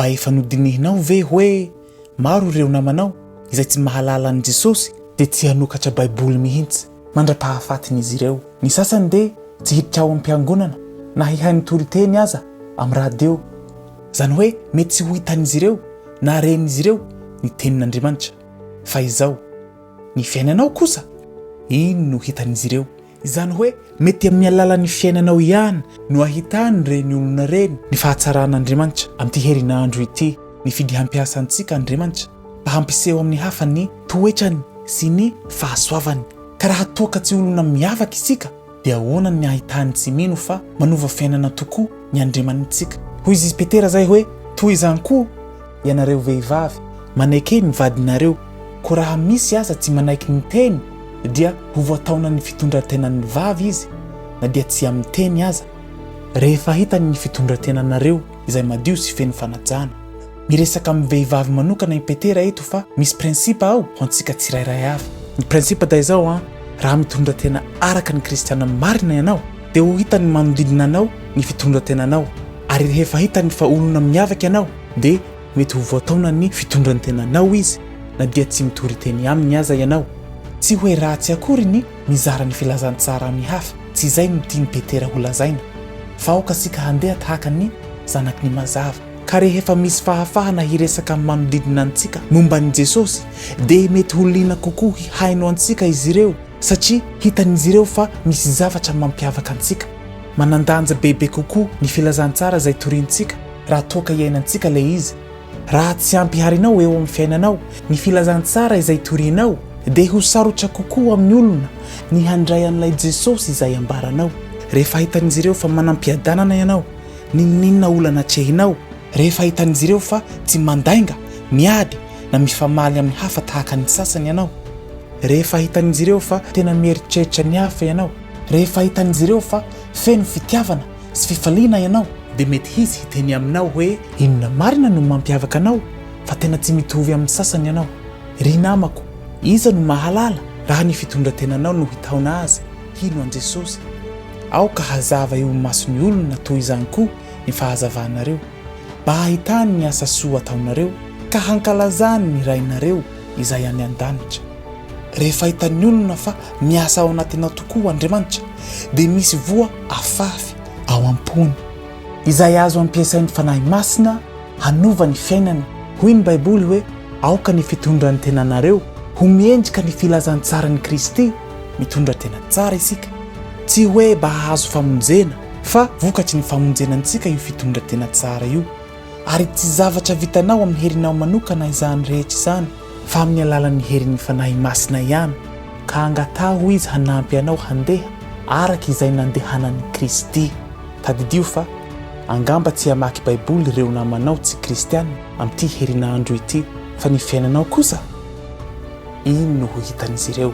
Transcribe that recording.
Mba efa nodinihinao ve hoe maro ireo namanao izay tsy mahalala an'i Jesosy dia tsy hanokatra Baiboly mihitsy mandra-pahafatin'izy ireo? Ny sasany dia tsy hiditra ao am-piangonana na hihaino toriteny aza amin'ny radio. Izany hoe mety tsy ho hitan'izy ireo na ren'izy ireo ny tenin'Andriamanitra. Fa izao, ny fiainanao kosa, iny no hitan'izy ireo. Izany hoe mety amin'ny alalan'ny fiainanao ihany no ahitan'ireny olona ireny ny fahatsaran'Andriamanitra. Amin'ity herinandro ity, nifidy hampiasa antsika Andriamanitra mba hampiseho amin'ny hafa ny toetrany sy ny fahasoavany. Ka raha toa ka tsy olona miavaka isika, dia ahoana ny ahitan'ny tsy mino fa manova fiainana tokoa ny Andriamanitsika? Hoy izy Petera izay hoe, Toy izany koa ianareo vehivavy, maneke ny vadinareo, koa raha misy aza tsy manaiky ny teny, dia ho voataonan'ny fitondran-tenan'ny vavy izy, na dia tsy amin'ny teny aza, rehefa hitany ny fitondran-tenanareo izay madio sy feno fanajana. Miresaka amin'ny vehivavy manokana i Petera eto fa misy principe ao ho antsika tsirairay avy. Ny principe dia izao an, raha mitondra tena araka ny kristiana marina ianao, dia ho hitan'ny manodidina anao ny fitondran-tenanao, ary rehefa hitany fa olona miavaka ianao, dia mety ho voataonan'ny fitondran-tenanao izy na dia tsy mitory teny aminy aza ianao. Tsy hoe ratsy akory ny mizara ny filazantsara amin'ny hafa, tsy izay no tian'i Petera holazaina, fa aoka isika handeha tahaka ny zanaky ny mazava, ka rehefa misy fahafahana hiresaka amin'ny manodidina antsika momba an'i Jesosy, dia mety ho liana kokoa hihaino antsika izy ireo, satria hitan'izy ireo fa misy zavatra mampiavaka antsika. Manan-danja bebe kokoa ny filazantsara izay torintsika raha toa ka iainantsika ilay izy. Raha tsy ampiharinao eo amin'ny fiainanao ny filazantsara izay torinao, dia ho sarotra kokoa amin'ny olona ny handray an'ilay Jesosy izay ambaranao. Rehefa hitan'izy ireo fa manam-piadanana ianao, n'inon'inona olana atrehinao, rehefa hitan'izy ireo fa tsy mandainga, miady, na mifamaly amin'ny hafa tahaka ny sasany ianao, rehefa hitan'izy ireo fa tena mieritreritra ny hafa ianao, rehefa hitan'izy ireo fa feno fitiavana sy fifaliana ianao, dia mety hisy hiteny aminao hoe, Inona marina no mampiavaka anao fa tena tsy mitovy amin'ny sasany ianao? Ry namako, iza no mahalala raha ny fitondran-tenanao no hitaona azy hino an'i Jesosy? Aoka hazava eo imason'ny olona toy izany koa ny fahazavanareo, mba hahitany ny asa soa ataonareo ka hankalazany ny Rainareo izay any an-danitra. Rehefa hitan'ny olona fa miasa ao anatinao tokoa Andriamanitra, dia misy voa afafy ao am-pony, izay azo ampiasain'ny Fanahy Masina hanova ny fiainany. Hoy ny Baiboly hoe, Aoka ny fitondran-tenanareo ho miendrika ny filazantsaran'i Kristy. Mitondra tena tsara isika, tsy hoe mba hahazo famonjena, fa vokatry ny famonjena antsika io fitondran-tena tsara io. Ary tsy zavatra vitanao amin'ny herinao manokana izany rehetra izany, fa amin'ny alalan'ny herin'ny Fanahy Masina ihany, ka angataho Izy hanampy anao handeha araka izay nandehanan'i Kristy. Tadidio fa angamba tsy hamaky Baiboly ireo namanao tsy kristiana amin'ity herinandro ity, fa ny fiainanao kosa? Iny no ho hitan'izy ireo.